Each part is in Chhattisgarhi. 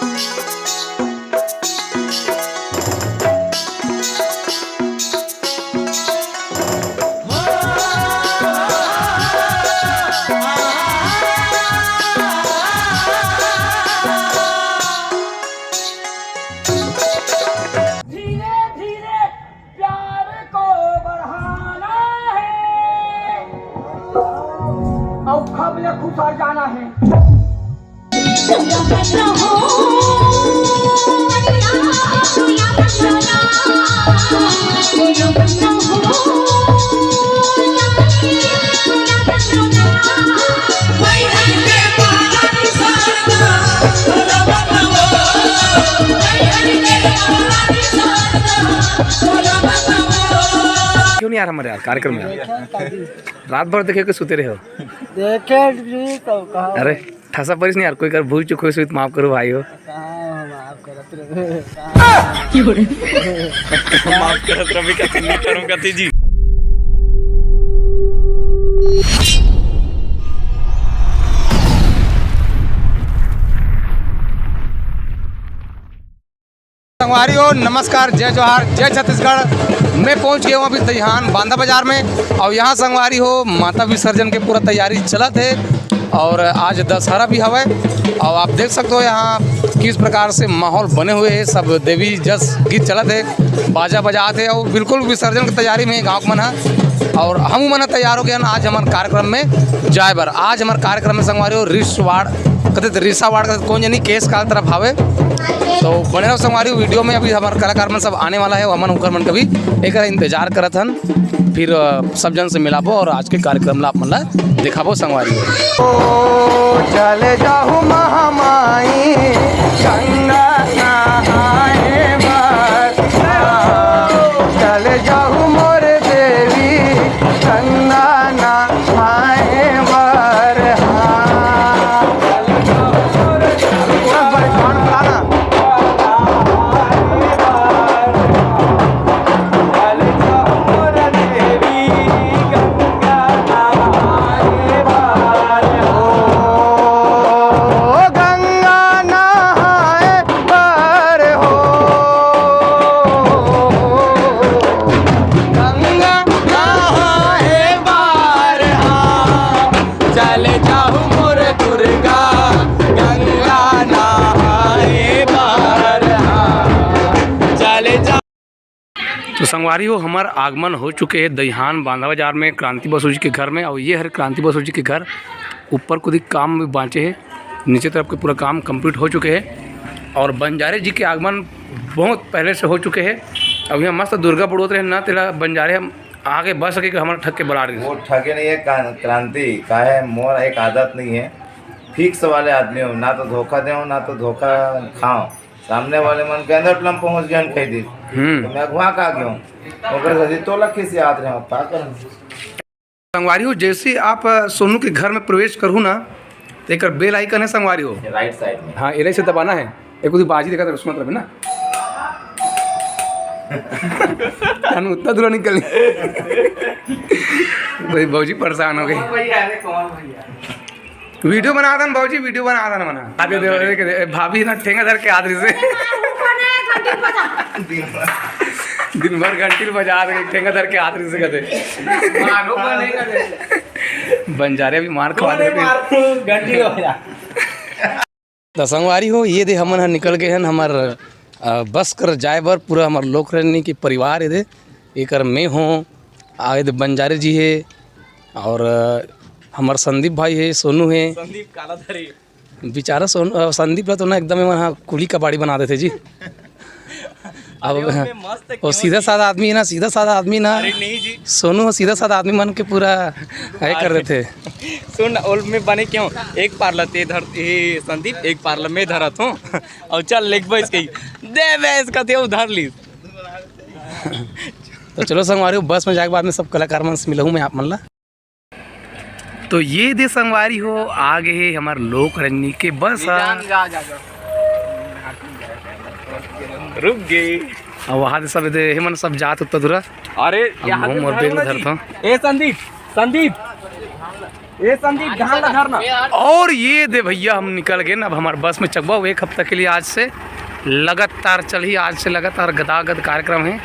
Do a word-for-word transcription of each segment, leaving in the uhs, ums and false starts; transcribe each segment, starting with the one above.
धीरे धीरे प्यार को बढ़ाना है और खबले खुसर जाना है। क्यों नहीं यार हमारे यार कार्यक्रम में यार? रात भर देखे के सुते रहे हो? देखे भी तो कहा। अरे ठसा परिस नहीं यार, कोई कर भूल चूक होइस होही त माफ करो भाई हो। कहाँ हम माफ करत रहे? माफ करत रहे का, नहीं करूँगा तेजी। संगवारी हो, नमस्कार, जय जोहार, जय छत्तीसगढ़। मैं पहुंच गया हूं अभी दईहान बांधा बाजार में, और यहां संगवारी हो, माता विसर्जन के पूरा तैयारी चलत हे, और आज दशहरा भी हवय। और आप देख सकते हो यहां किस प्रकार से माहौल बने हुए हे, सब देवी जस गीत चलत हे, बाजा बजात हे, और बिल्कुल विसर्जन के तैयारी में गांव के मन ह। और हम मन तैयार हो गए हन आज हमर कार्यक्रम में जाए बर। आज हमर कार्यक्रम में संगवारी हो रिसवाड़ कथे, रिसावाड़ कथे, कोन जनी केस काल तरफ हावे। तो बने रहो संगवारी हो वीडियो में, अभी हमर कलाकार मन सब आने वाला हे, हमन ओकर मन के भी एकर इंतजार करत हन। फिर, अ, सब जन से मिलाबो और आज के कार्यक्रम ला आप मन ला दिखाबो संगवारी हो। ओ, चले जाहू महामाई गंगा नहाए बर। चले जाहू मोर देवी गंगा नहाए बर। हाँ। ओ गंगा नहाए बर हो, गंगा नहाए बर, हाँ, चले जाहू मोर दुर्गा, गंगा नहाए बर, हाँ, चले जाहू। तो संगवारी हो, हमर आगमन हो चुके हे दईहान बांधा बाजार में क्रांति बसु जी के घर में, और ये हरे क्रांति बसु जी के घर। ऊपर कुछ काम भी बांचे हे, नीचे तरफ के पूरा काम complete हो चुके हे। और बंजारे जी के आगमन बहुत पहले से हो चुके हे। अब यहाँ मस्त दुर्गा बुड़ोत रहे ना, तेला बंजारे हम आगे बस के हमर ठग के बला रहे। वो ठगे नहीं है, का-, क्रांति का है, मोर एक आदत नहीं है, fix वाले आदमी हो, ना तो धोखा दे, ना तो धोखा खाओ। सामने वाले मन के अंदर टुलम पहुंच गए, कह दी। हम्म। तो मैं अगुआ का गया हूँ, ओकर से तोला खिसियात रहे हो, का करूँ? संगवारी हो, जैसे आप, अ, सोनू के घर में प्रवेश करहू ना, तो एकर bell icon है संगवारी हो। राइट साइड में। हाँ, एला से दबाना है। एक उदी बाजी देखा था, उसमें तरफ ना। हम उतना दूर निकल। भाई, भौजी परेशान हो गई। कौन भैया? अरे कौन भैया? वीडियो बना दन भौजी, वीडियो बना दन मना। अभी दे, दे, दे, भाभी ना ठेंगा धर के आदरी से। ऊपर ने घंटी बजा। दिन भर, दिन भर घंटी बजा दे, ठेंगा धर के आदरी से कहते। मारो बने का दे। बंजारे भी मार खवा दे। मार घंटी बजा। त संगवारी हो, ये दे हमन ह निकल गए हन हमर, अ, बस कर जाए बर। पूरा हमर लोक रंजनी के परिवार ये दे, एकर मैं हों, आ ये दे बंजारे जी हे, और, अ, हमर संदीप भाई हे, सोनू हे। संदीप कालाधारी। बेचारा सोनू, अ, संदीप ला तो ना एकदम एमन ह कुली कबाड़ी बना देथे जी। अब अरे, ओमे मस्त वो क्यों सीधा जी? साधा आदमी है ना, सीधा साधा आदमी ना। अरे नहीं जी। सोनू ह सीधा साधा आदमी मन के पूरा ये कर अरे। देथे। सुन, ओल में बने क्यों? एक पार ला ते धर, ए, संदीप, एक पार ला मैं धरत हूँ। और चल, लेग बैस कही। दे बैस कथे, वो धर ली। तो चलो संगवारी हो, बस में जाके बाद में सब कलाकार मन से मिलहूँ मैं आप मन ला। तो ये दे संगवारी हो, आ गए हे हमर लोक रंजनी के बस ह। जा, जा, जा, जा। रुक गए। अब वहाँ दे सब दे, हे मन सब जात उत्ता दूरा। अरे, अब यहाँ घूम से और धर बेग लो धरता जी। हूँ। ए संदीप, संदीप। ये संदीप, धान ला धरना। और ये दे भैया, हम निकल गए ना। अब हमारे बस में चघबा हुआ एक हफ्ता के लिए, आज से लगातार चलही, आज से लगातार गदागद कार्यक्रम है।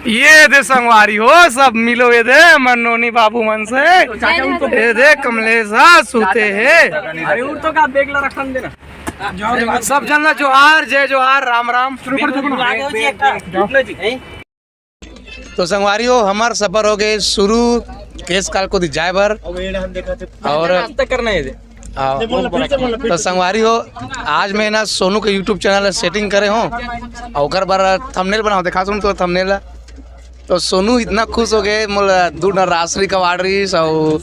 ये दे संगवारी हो, सब मिलो ये दे हमर नोनी बाबू मन से। ये दे कमलेश हा, सूते हे। अरे उठ तो का, बेग ला रखन देना। सब झन ला जोहार, जय जोहार, राम राम। तो संगवारी हो, हमर सफर हो गए शुरू केश काल कोति जाए बर। और नाश्ता करना है। हाँ। तो संगवारी हो, आज मैं ना सोनू के YouTube चैनल सेटिंग करे हों और ओकर बर थंबनेल बनाओ, देखा सुन तो थंबनेल। तो सोनू इतना खुश हो गए, मोला दू ठन राजश्री का order रहिस और,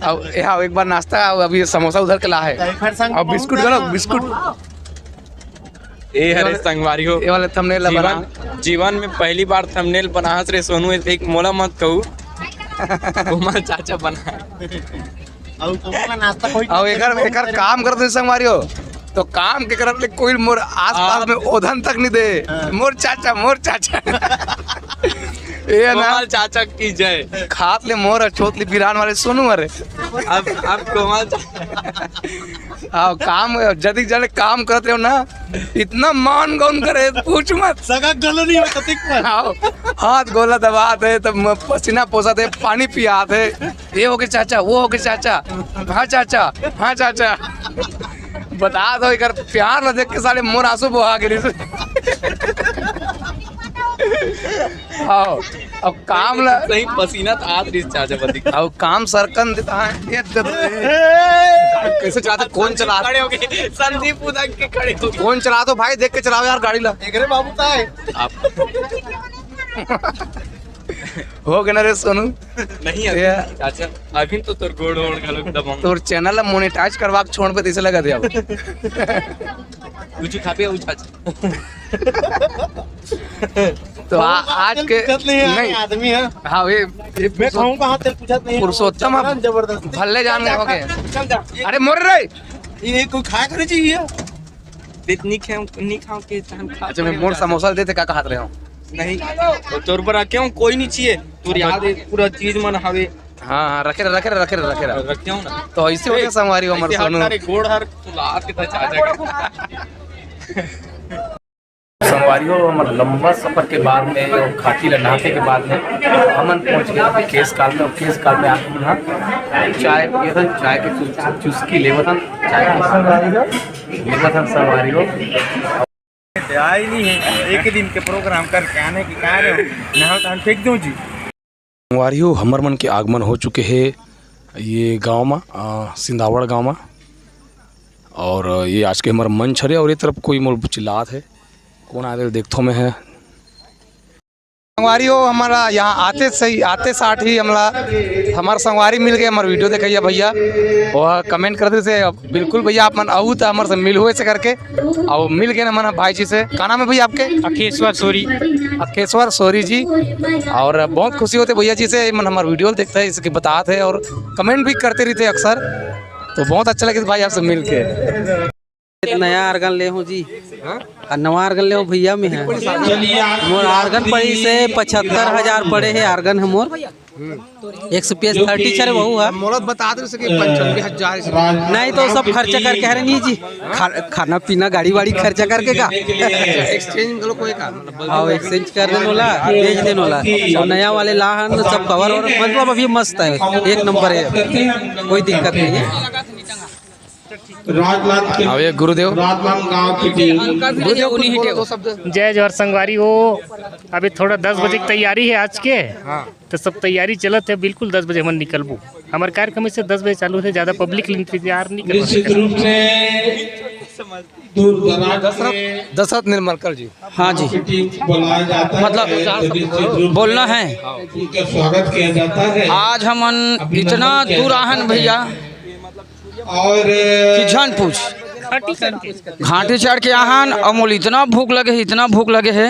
और यहाँ एक बार नाश्ता और अभी समोसा उधर के ला है और बिस्कुट घलो, बिस्कुट। ए हरे संगवारी हो, ये वाले थंबनेल ला जीवन, बना। जीवन में पहली बार थंबनेल बनाहस रे सोनू, एक मोला मत कहू। कोमल चाचा बना। अउ कोमल नाश्ता कोई और एकर, एकर काम करत नहीं संगवारी हो, तो काम के करत ले कोई मोर आसपास आप में ओधन तक नहीं दे। हाँ। मोर चाचा, मोर चाचा। ये ना कोमल चाचा की जय। खात ले मोर अछोत ले बिरान वाले सोनू हरे। अब, अब कोमल चाचा। हाँ, काम, जदी जने काम करत रहो ना, इतना मान गौन करे, पूछ मत। सगा गलो नहीं होता, ठीक पर। हाँ, हाथ गोला दबात हे, तब म-, पसीना पोसात हे, पानी पियात हे। ये हो के चाचा, वो हो के चाचा, हाँ चाचा, हाँ चाचा। बता दो, एकर प्यार ला देख के साले मोर आंसू बोहा गिरी। हाँ। अब काम ला सही पसीना तो आत रहिस चाचा बदी। अब काम सरकन देता है, ये दे दो। कैसे चलाते, कौन चलाते? खड़े हो गए, संदीप उधर के खड़े हो गए। कौन चलाते हो भाई, देख के चलाओ यार गाड़ी ला। एकरे बाबू का है। आप हो गए ना रे सोनू? नहीं अभी ये चाचा, अभी तो तोर गोड़ ओड़ घलो दबाऊं। तोर चैनल ला मोनेटाइज करवा के छोड़ पे तैसे लगा दे अब। कुछ खा पे उठा। तो आ, आज के पूछत नहीं है, नहीं। आदमी है। हाँ, ये, ये मैं पुरुषोत्तम, खाऊं कहाँ, तेरे पूछत नहीं है। पुरुषोत्तम अब जबरदस्त। भल्ले जान गए होगे। चल जा। अरे मोर रे, ये कोई खाए करे चाहिए। देख, नहीं खाऊं, नहीं खाऊं के तहन खा अच्छा, मैं मोर समोसा देते का कहत रहे हो? नहीं, तो तोर पर रखे हूँ, कोई नहीं चाहिए। तोर याद है, पूरा चीज मन हवे। हाँ, हाँ, रखे रहे, रखे रहे, रखे रहे, रखे रहे। रखे हूँ ना। तो ऐसे होते संगवारी हो, हमर ऐसे हट सोनू। सारे गोड़ हर तू लात के तो चाचा के। संगवारी हो, हमर लंबा सफर के बाद में और खाटी ला नापे के बाद में हमन पहुंच गए केश काल में। और केश काल में आके हमन ह चाय पियत हन, चाय के चुस-, चुस्की लेवत हन, चाय के लेवत हन संगवारी हो। आए नहीं है, एक दिन के प्रोग्राम करके आने की कह रहे हो, नहा तो हम फेंक दूं जी। संगवारी हो, हमर मन के आगमन हो चुके हे ये गांव मा, अ, सिंधावड़ गांव मा। और ये आज के हमर मंच हरे और ये तरफ कोई मोर चिल्लात हे, कौन आए देखथो मैं है। संगवारी हो, हमारा यहाँ आते सही, आते साथ ही हमला, हमार संगवारी मिल गए, हमार वीडियो देखैया भैया, वह कमेंट कर दे से, बिल्कुल भैया, आप मन आऊ त हमर से मिल हुए से करके, और मिल गए हमन भाई जी से। का नाम है भैया आपके? अखेश्वर सोरी। अखेश्वर सोरी जी। और बहुत खुशी होते भैया जी से, मन हमार वीडियो देखते हैं, इसके बताते हैं और कमेंट भी करते रहते हैं अक्सर, तो बहुत अच्छा लगे भाई आपसे मिल के। नया आर्गन ले हूँ जी। हाँ? आ नवा आर्गन ले हूँ भैया में है। मोर आर्गन पड़ी से पचहत्तर हजार पड़े है आर्गन है मोर। एक सौ पीएस थर्टी छे वहू है। मोला बता दे सके पंचानवे हजार। नहीं तो सब खर्चा करके हरे नहीं जी। खा, खाना पीना गाड़ी वाड़ी खर्चा करके का? एक्सचेंज मतलब कोई का? हाँ, एक्सचेंज कर देन वाला, बेच देन वाला। और नया वाले लाहन सब कवर और मतलब अभी मस्त है, एक नंबर है, कोई दिक्कत नहीं है। राजनांदगांव, अब ये गुरुदेव। राजनांदगांव की टीम। गुरुदेव कुछ बोलो दो शब्द। जय जोहार संगवारी हो। अभी थोड़ा दस बजे की तैयारी है आज के। हाँ। तो सब तैयारी चलत है, बिल्कुल दस बजे हमन निकलबो। हमारे कार्यक्रम से दस बजे चालू है, ज्यादा पब्लिक इंतजार नहीं करना निश्चित रूप से दूर दराज से दशरथ निर्मलकर जी। हाँ जी। टीम बुलाया जाता है, मतलब, तो निश्चित रूप से बोलना है। उनका स्वागत किया जाता है। आज हमन इतना दूर आहन भैया, और कि झन पूछ। घाटी चढ़ के आहन और मोल इतना भूख लगे है, इतना भूख लगे है।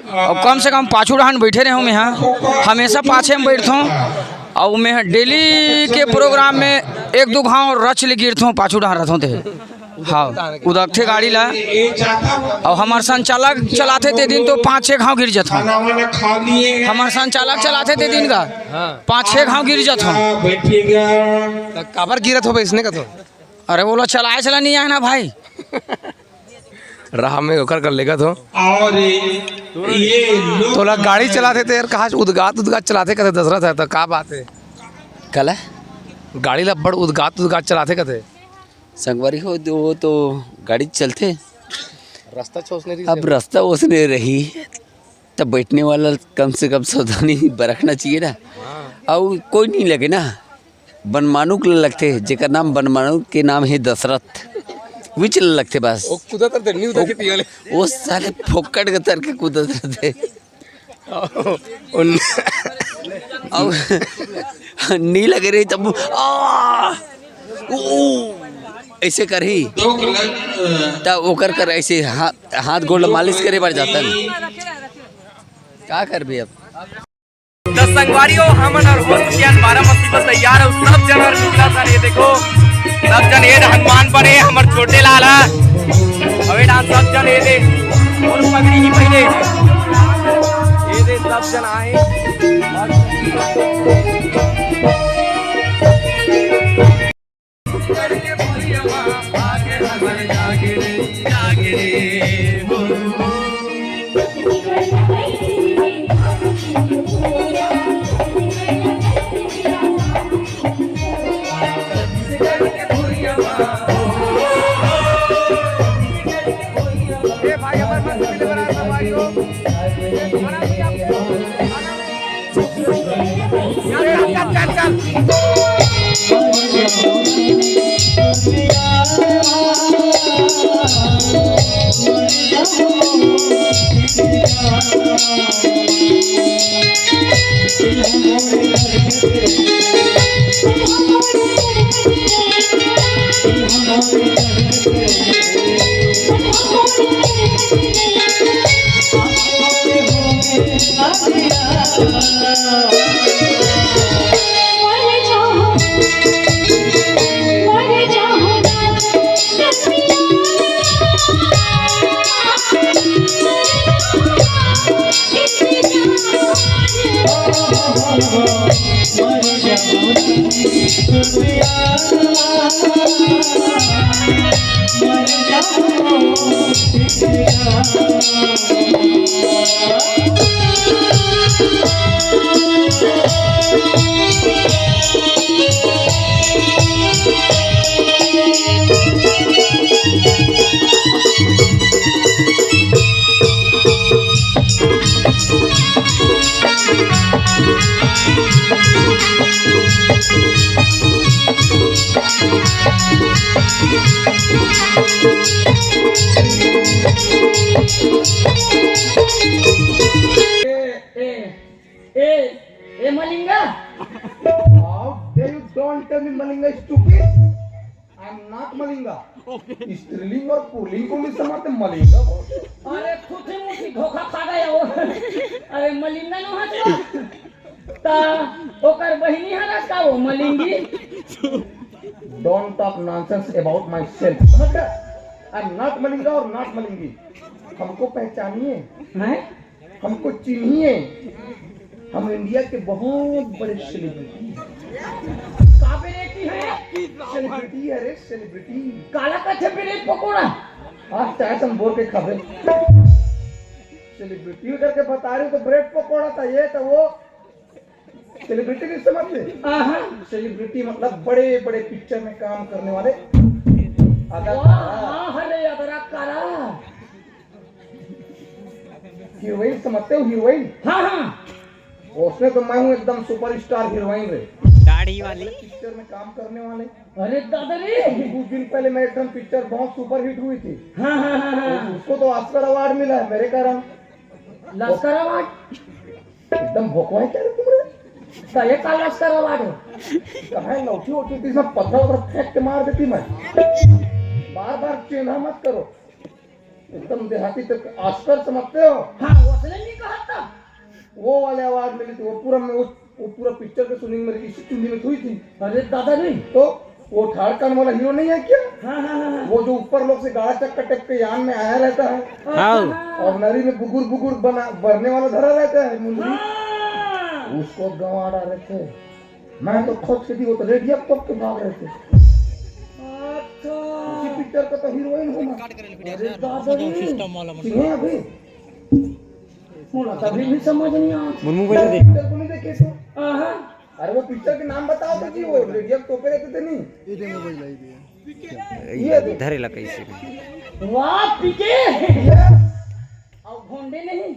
और कम से कम पाछू डहान बैठे रहे हूँ मैं यहाँ, हमेशा पाछे में बैठता हूँ। और मैं डेली के प्रोग्राम में एक दो घाव रच ले गिरता हूँ, पाछू डहान रहता हूँ ते। हाँ, उदकथे गाड़ी ला। अउ हमर संचालक चलाथे ते दिन तो पाँच छः घांव गिर जथन। हमर संचालक चलाथे ते दिन का हाँ। पाँच छः घांव गिर जथन। त काबर गिरत होबे इसने का तो? अरे बोलो, चलाए चला नहीं आए ना भाई। राह में ओकर कर लेगत हो। और ये लोग तोला गाड़ी चलाथे ते यार, कहाँ उदगात उदगात चलाथे कथे दशरथ है, तो का बात है? काला? गाड़ी ला बड़ उदगात उदगात चलाथे कथे। संगवारी हो, वो तो गाड़ी चलथे। रास्ता अच्छा उसने रही अब से। रास्ता उसने रही, तब बैठने वाला कम से कम सावधानी बरतना चाहिए ना। हाँ। अउ कोई नहीं लगे ना, बनमानुक ल लगथे, जेकर नाम बनमानुक के नाम हे दशरथ, विच ल लगथे बस। वो कूदत रहिथे, नहीं उतर के पिघले। वो साले फोकट के तर के कूदत रहिथे। उन- अउ नी लगे रही तब आ, ऊ, ऐसे करही। त ओकर कर ऐसे हाथ, हाथ गोड़ मालिश करे बर जाता न। का करबे अब? त संगवारी हो, हमन और होस्ट ज्ञान बारामती पर तैयार हो, सब जन और निकला था, ये देखो, सब जन ये हनुमान बने, हमर छोटे लाल है। अबे डांस सब जन ये दे, और पगड़ी ही पहले, ये दे सब जन आए। ए, ए, ए, ए Malinga. How dare you don't tell me Malinga, stupid? I am not Malinga. स्त्रीलिंग और पुल्लिंग को मिस मारते मलिंगा बोल। अरे खुद ही मुझे धोखा खा गया वो। अरे मलिंगा नो हंसवा। ता ओकर बहिनी हरस का वो मलिंगी। Don't talk nonsense about myself, समझ गया? I am not मलिंगा और not मलिंगी। हमको पहचानिए। हैं? हमको चिन्हिए, हम इंडिया के बहुत बड़े सेलिब्रिटी हैं। का बेरेटी है? सेलिब्रिटी है रे, सेलिब्रिटी। काला कथे ब्रेड पकोड़ा। आज चाहे तुम बोल के खाबे। सेलिब्रिटी करके बता रहे हो तो ब्रेड पकोड़ा था, ये तो वो सेलिब्रिटी नहीं समझते। आहा। सेलिब्रिटी मतलब बड़े बड़े पिक्चर में काम करने वाले अदाकारा। वाह, अरे अदाकारा। हीरोइन समझते हो, हीरोइन? हाँ, हाँ। उसमें तो मैं हूँ एकदम सुपरस्टार हीरोइन रे। दाढ़ी वाली। पिक्चर में काम करने वाले। अरे दादा रे। कुछ दिन पहले मैं एक पिक्चर बहुत सुपरहिट हुई थी। हाँ, हाँ, हाँ, हाँ। उसको तो ऑस्कर अवार्ड मिला है मेरे कारण। लस्कर अवार्ड? एकदम भोकवा है क्या रे तुम रे? तो ये का लस्कर अवार्ड है? कहाँ है लौठी वौठी? इसमें पत्थर वत्थर फेंक के मार देती मैं। बार बार चिन्हा मत करो। एकदम देहाती तक ऑस्कर समझते हो? हाँ, उसने नहीं कहा था। वो वाले अवार्ड मिली थी, वो पूरा में, वो, वो पूरा पिक्चर के शूटिंग मेरी इसी चुंडी में हुई थी। अरे दादा रे। तो वो झारखंड वाला हीरो नहीं है क्या? हाँ, हाँ, हाँ, हाँ। वो जो ऊपर लोग से गाड़ा चक्का टेप के यान में आया रहता है। हाँ। और नरी में बुगुर बुगुर बना, बरने वाला धरा रहता है मुंदरी। हाँ। उसको गंवा डाले थे। मैं तो खोज के दी, वो तो रेडियो टोप के भाग रहे थे। अच्छा। उसी पिक्चर का तो हीरोइन हूँ मैं। अरे दादा रे। सिस्टम वाला चिन्हे अभी। मुला तभी भी समझ नहीं आवा। मुर्मू भाई तो देख। पिक्चर को नहीं देखे तो? हाँ। अरे वो पिक्चर के नाम बताओ तो जी, वो रेडियो टोपे रहते थे नहीं? ये दे मोबाइल आई दिया। ये धरे ला कैसे में। वाह, पीके। ये। अब घोंडे नहीं।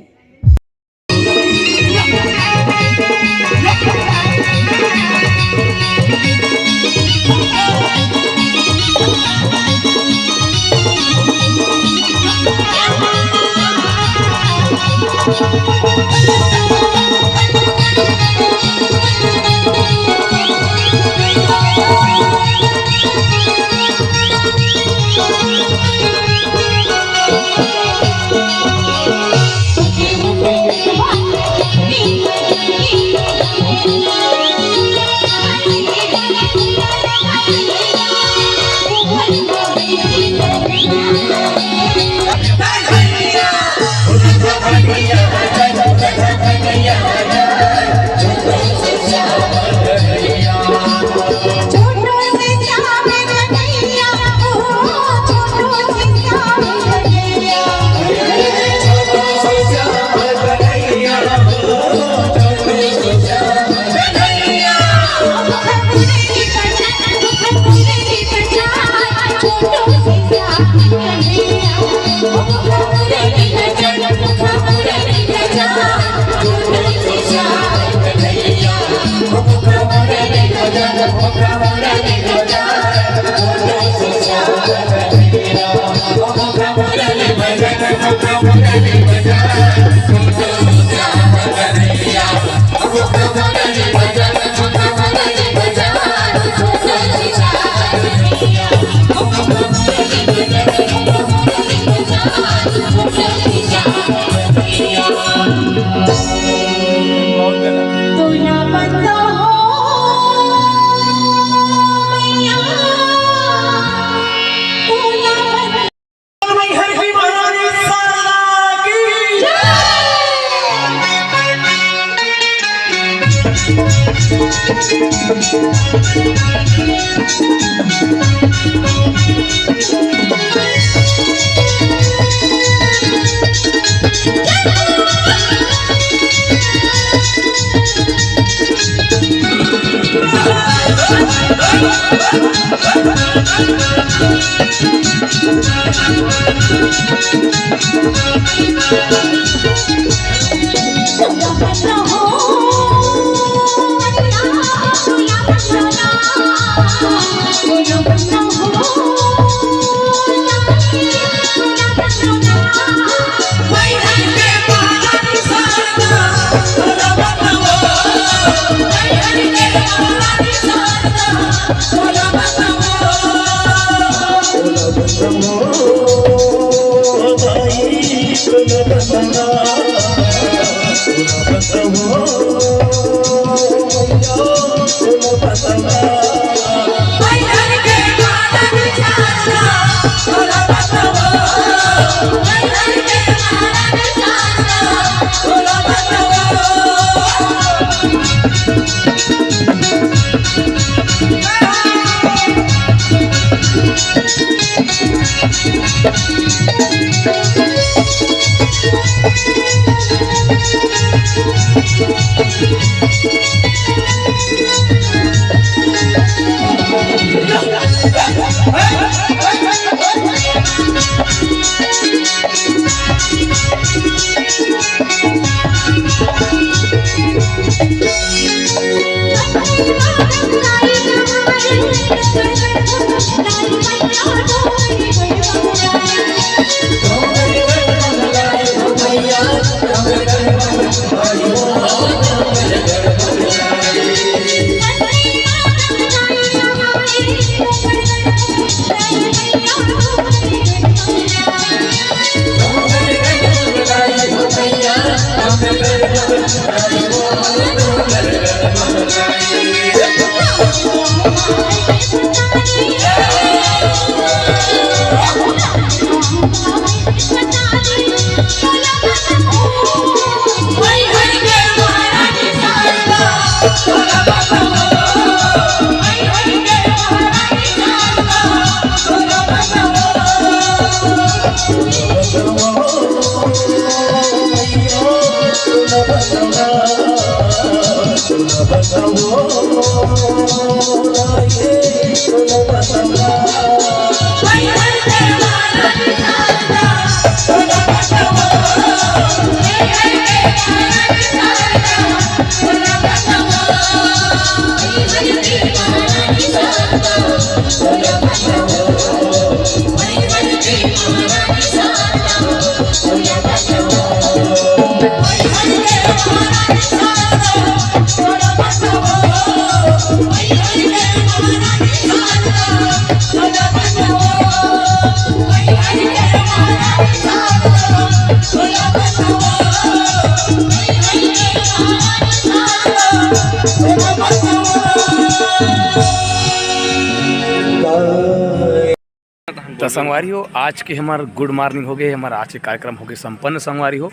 त संगवारी हो, आज के हमर गुड मॉर्निंग हो गए, हमर आज के कार्यक्रम हो गए संपन्न संगवारी हो।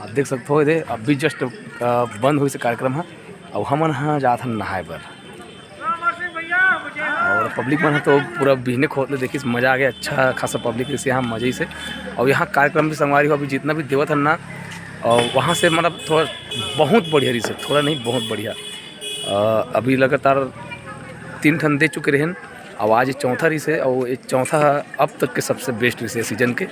आप देख सकते हो, दे अभी जस्ट बंद होइस कार्यक्रम ह, अउ हमन ह जात हन नहाए बर। अउ पब्लिक मन ह तो पूरा बिहने खोत ले देखिस, मजा आ गया, अच्छा खासा पब्लिक रहिस यहाँ, मजा से। अउ यहाँ कार्यक्रम भी संगवारी हो, अभी जितना भी देवत हन ना, अउ वहाँ से मतलब थोड़ा बहुत बढ़िया रहिस, थोड़ा नहीं बहुत बढ़िया। अ, अभी लगातार तीन ठन दे चुके रहेन, अउ आज ये चौथा रहिस हे, अउ ये चौथा अब तक के सबसे बेस्ट रहिस हे सीजन के।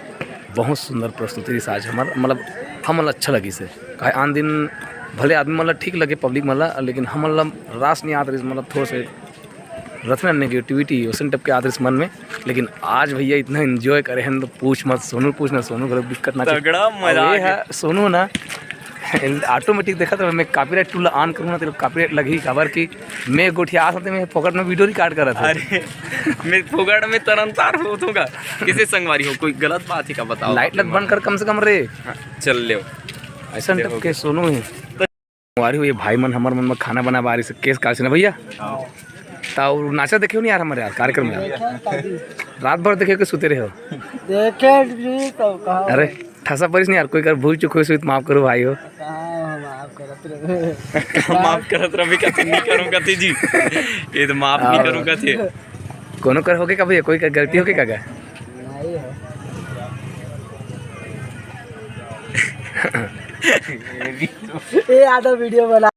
बहुत सुंदर प्रस्तुति रहिस आज हमर, मतलब हमन ला अच्छा लगिस हे। काहे आन दिन भले आदमी मन ला ठीक लगे, पब्लिक मन ला, लेकिन हमन ला रास नहीं आत रहिस, मतलब थोड़ा से रचना नेगेटिविटी ओसन टाइप के आत रहिस मन में। लेकिन आज भैया इतना एंजॉय करे हन, तो पूछ मत। सोनू पूछ ना, सोनू घलो दिक्कत ना। तगड़ा मजा अउ ये आ गया। ह सोनू ना, ऑटोमेटिक देखत रहे, मैं कॉपीराइट टूल ऑन करूँ ना, तेरे कॉपीराइट लगही, काबर कि मैं गोठिया साथे में फोकट में वीडियो रिकॉर्ड करत हूँ। अरे, मैं फोकट में तरनतार होत हूँ का? किसे संगवारी हो, कोई गलत बात है का, बताओ। लाइट लग बंद कर कम से कम रे। हाँ, चल ले। ऐसा टाइप के सोनू है। संगवारी हो, ये भाई मन हमर मन में खाना बना बारी से केस काल से ना भैया। ताऊ नाचा देखे हो नहीं यार हमारे यार कार्यक्रम में यार? रात भर देखे के सुते रहे हो? देखे भी तो कहा। अरे ठसा परिस नहीं यार, कोई कर भूल चुक होइस तो माफ करो भाई हो। कहाँ हम माफ करत रहे? माफ करत रहे, कथी नहीं करूँ कथी जी, ये तो माफ नहीं करूँ कथी। कोनो कर होगे का भैया, कोई कर गलती होगे का? नहीं है। ये आधा वीडियो बना।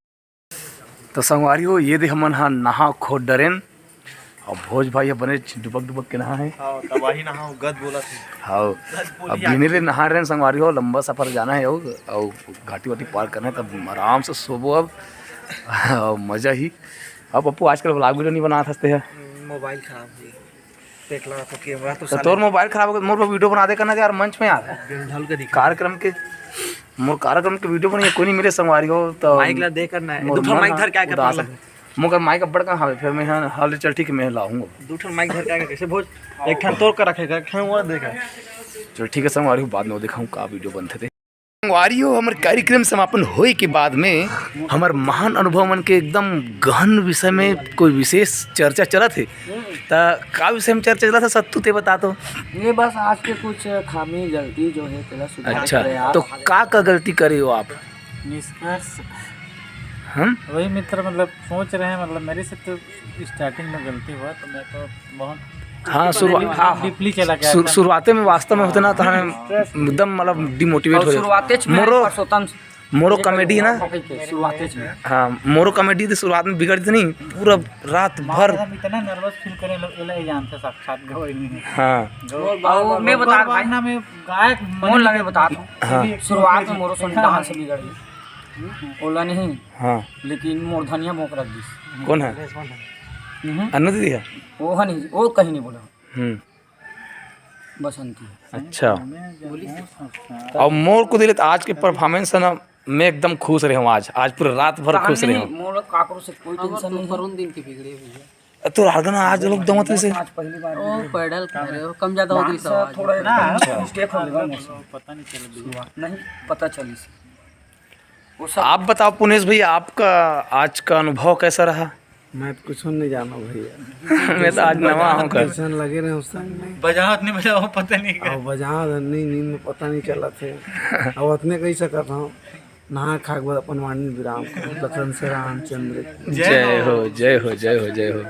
तो संगवारी हो, ये दे हमन हा नहा खो डरेन। अब भोज भाई ह बने डुबक डुबक के नहा है। हाँ, तबाही नहा हो, गद बोला थे। हाँ, गद बोली अब बिहने ले नहा रहे हैं संगवारी हो, लंबा सफर जाना है और, और घाटी वाटी पार करना है, तब आराम से सोबो अब। और मजा ही। अब पप्पू आजकल व्लॉग वीडियो नहीं बनात हस ते ह। मोबाइल खराब हो गया। पेटला तो कैमरा तो तो साले तोर मोबाइल खराब हो गया, मोर पर वीडियो बना दे करना यार, मंच में यार। ढल के दिखा। कार्यक्रम के, मोर कार्यक्रम के वीडियो बनिए, कोई नहीं मिले संगवारी हो तो माइक ला दे करना है। मोर दू ठन मन माइक ह धर के आके उदास पाला। है। मोर माइक अब बड़का हवे, फिर मैं हाँ, हाँ, ले चल ठीक है, मैं लाऊंगा। दू ठन माइक धर के आके कैसे भोज? एक ठन तोर कर रखे, एक ठन वो देखा। चल ठीक है संगवारी हो, बाद में वो दिखाऊँ का वीडियो बनते थे। संगवारी हो, हमर कार्यक्रम समापन होए के बाद में हमर महान अनुभव मन के एकदम गहन विषय में कोई विशेष चर्चा चलत हे। त का विषय में चर्चा चलत हे सत्तू, ते बता तो। ये बस आज के कुछ खामी गलती जो है तेला सुधार अच्छा, के प्रयास। तो का का गलती करे हो आप? निष्कर्ष हम वही मित्र मतलब सोच रहे हैं, मतलब मेरे से तो स्टार्टिंग में गलती हुआ तो मैं तो बहुत हाँ, शुरुआ-, हाँ, हाँ। डीपली चला गया शुरू-, था। शुरुआते में वास्तव में होते ना तो हम एकदम मतलब डिमोटिवेट और हो जाते। शुरुआते में मोरो, परसोत्तम मोरो कॉमेडी ना। ओके, शुरुआते में। हाँ, मोरो कॉमेडी तो शुरुआत में बिगड़ थी नहीं, पूरा रात भर। हम इतना नर्वस फील करे लो, एला ही जानते साक्षात गवाही नहीं है। हाँ। गवाही और मैं बता भाई ना, मैं गायक मोर लगे बता दूं। हाँ। शुरुआत में मोरो सुन कहाँ से बिगड़ गई? ओला नहीं। हाँ। लेकिन मोर धनिया भोंक रख दिस। कौन है? हम्म। अन्नू दीदी है? वो है नहीं, वो कहीं नहीं बोला। हम्म। बसंती। अच्छा। और मोर को दिले तो आज के परफॉर्मेंस है ना, मैं एकदम खुश रहे हूँ आज, आज पूरे रात भर खुश रहे हूँ। मोर काकरो से कोई टेंशन नहीं है। दिन के बिगड़े हुए हैं। तो रागना आज लोग दमत से आज पहली बार ओ पैडल करे हो, कम ज्यादा होती तो आज। थोड़ा ना मिस्टेक हो गया। पता नहीं चला। नहीं, पता चली। आप बताओ पुनेश भैया, आपका आज का अनुभव कैसा रहा? मैं तो कुछ नहीं जानो भैया। मैं तो आज नवा हूँ कर। कैसन लगे रहे उस टाइम में। बजावत नहीं बजाओ, पता नहीं का। और बजावत नहीं, नींद में पता नहीं चलत हे। अब अतने कहि सकत हूँ, नहा खा के बाद अपन वाणी विराम करो। लखन से रामचंद्र की। जय हो, जय हो, जय हो, जय हो।